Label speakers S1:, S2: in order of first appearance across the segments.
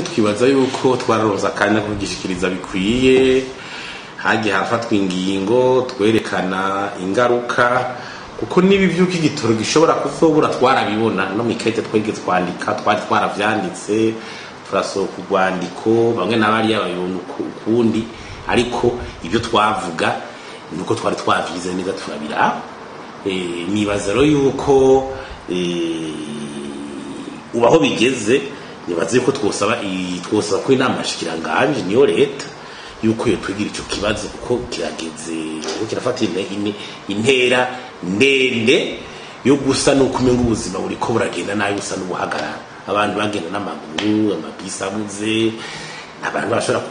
S1: Twibaza yuko twararonse akanya ko kugishikiriza bikwiye. Hagiye harafatwa ingingo, twerekana ingaruka, kuko niba ivyuko igitoro gishobora kuzobura twarabibona no mw'ikete twigeze twandika, twari twaravyanditse, turasohoka urwandiko. Bamwe na bariya babibona ukundi, ariko ibyo twavuga nuko twari twavyize neza, turabiraba. Nibaza rero yuko ubu aho bigeze, nibaza yuko twosaba ko inama nshikiranganji, niyo leta, yuko yotwigira ico kibazo, kuko kirageze, kuko kirafata intera ndende yo gusa nuko umenga ubuzima buriko buragenda nabi, busa n'ubuhagarara. Abantu bagenda n'amaguru, amabisi abuze, abantu bashobora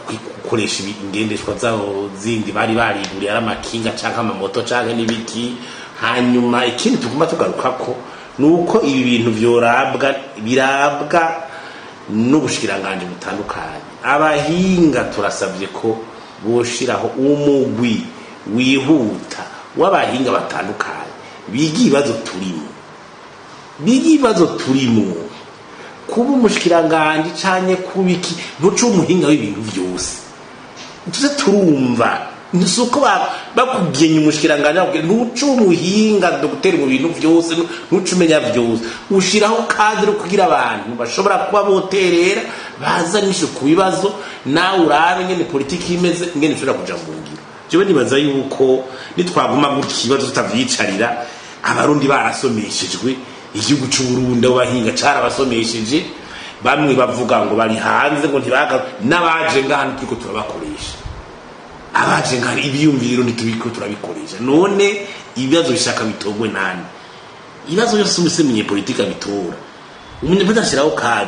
S1: gukoresha ingendeshwa zabo zindi bari bariguriye, ari amakinga canke amamoto canke n'ibiki. Hanyuma ikindi tuguma tugarukako ni uko ibi bintu vyorabwa, birabwa n'ubushikiranganji butandukanye. Abahinga turasabye ko boshiraho umugwi wihuta w'abahinga batandukanye biga ibibazo turimo, biga ibibazo turimo. Kuba umushikiranganji canke kuba iki, ntuce umuhinga w'ibintu vyose. Tuze turumva, si uko bakubwiye umushikiranganji, bakubwiye ntuce umuhinga dogiteri mu bintu vyose, ntuce umenya vyose. Ushiraho cadre kugira abantu bashobora kuba boterera, bazanishe ku bibazo, nawe urabe ingene politiki imeze, ingene ishobora kuja mu ngiro. Jewe nibaza yuko nitwaguma gutya ibibazo tutavyicarira, Abarundi barasomeshejwe, igihugu c'Uburundi abo bahinga carabasomesheje. Bamwe bavuga ngo bari hanze, ngo ntibaga n'abaje ngaha turiko turabakoresha, abaje ngaha ibiyumviro ntitubiko turabikoresha. None ibibazo bishaka bitogwe nani? Ibibazo byose umunyepolitike abitora, umunyepolitike ashiraho cadre.